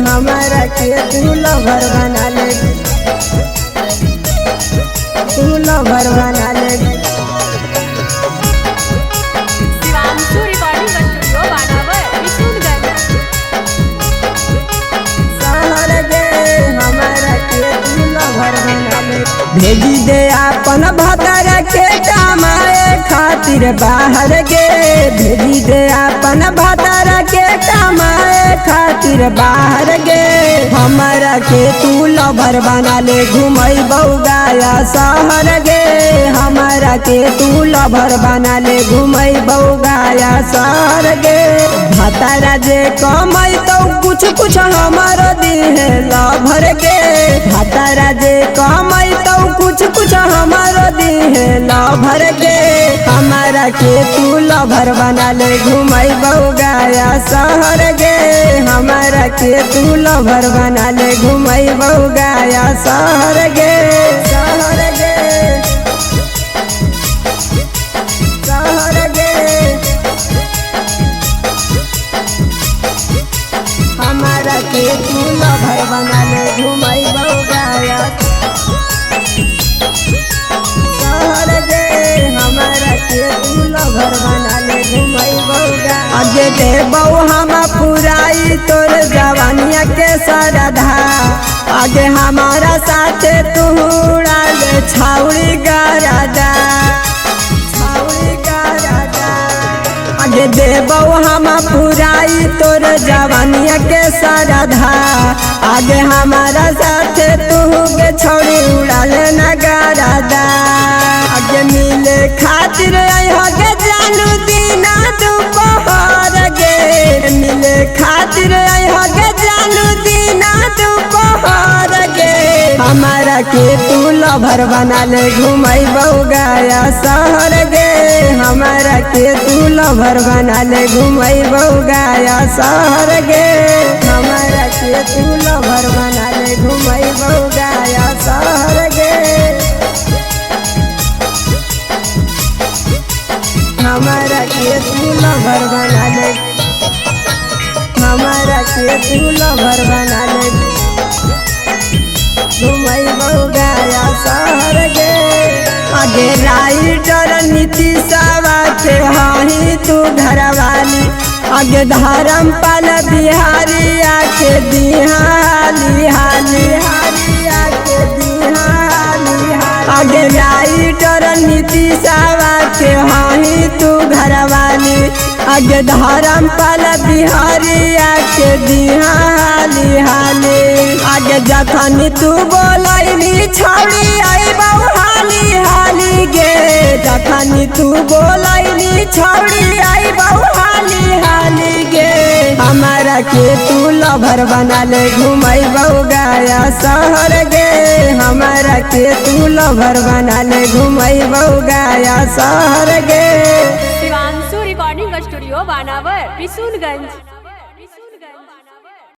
हमारा के तू लवर बना ले, तू लवर बना ले। शिवांशु रिकॉर्डिंग स्टूडियो बानावर विष्णुगंज। शहर गे हमारा के तू लवर बना ले। भेजी दे अपन भतर के कमाए खातिर बाहर गे, भेजी दे अपन भतर के कमाए खातिर बाहर गे। हमारा के तू लवर बना ले, घुमई बौगाया शहर गे। हमारा के तू लवर बना ले, घुमई बौगाया शहर गे। भतारा जे कमाई तो कुछ कुछ हमारो दिहे लभर गे। भतारा जे कमाई तो कुछ कुछ हमारो दिहे लभर गे। हमारा के तू लभर बना ले, घुमई बौगाया शहर गे। हमारा के तू लभर बना ले, घुमई बौगाया शहर गे। शहर गे, शहर गे। हमारा के तू लभर बना ले, घुमई बौगाया शहर गे। हमारा के तू लभर बना ले, घुमई बौगा। आगे दे बहु हम पुराई तोर जवानिया के सरधा, आगे हमारा साथे तू उड़ाल छाउरी गरादा, छाउरी गरादा। आगे देबौ हम पुराई तोर जवानिया के सरधा, आगे हमारा साथे तू के छौरी उड़ाल नगरादा। आगे मिले खातिर अइह गे जानू दीना दुपहर गे, मिले खातिर अइह गे जानू दीना दुपहर गे। हमारा के तू लभर बना ले, घुमई बौगाया शहर गे। हमारा के तू लभर बना ले, घुमई बौगाया शहर गे। हमारा के तू लभर बना ले, घुमई बौगाया शहर गे। हमारा के तू लभर बना ले, हमारा के तू लभर बना ले, घुमई बौगाया शहर गे। आगे राइटर नीतीशवा के हाही तू घरवाली, आगे धर्म पाल बिहारी आके दिहाली हाली हाली, आके दिहाली हाली। आगे राइटर नीतीशवा के हाही तू घरवाली, आगे धर्म पाल बिहारी आके दिहाली हाली। आगे जखन तू बोलैली छौड़ी अइबौ हाली हाली गे, जखन तू बोलैली छौड़ी अइबौ हाली हाली गे। हमारा के तू लभर बना ले, घुमई बौगाया शहर गे। हमारा के तू लभर बना ले, घुमई बौगाया शहर गे। शिवांशु रिकॉर्डिंग स्टूडियो बानावर विष्णुगंज।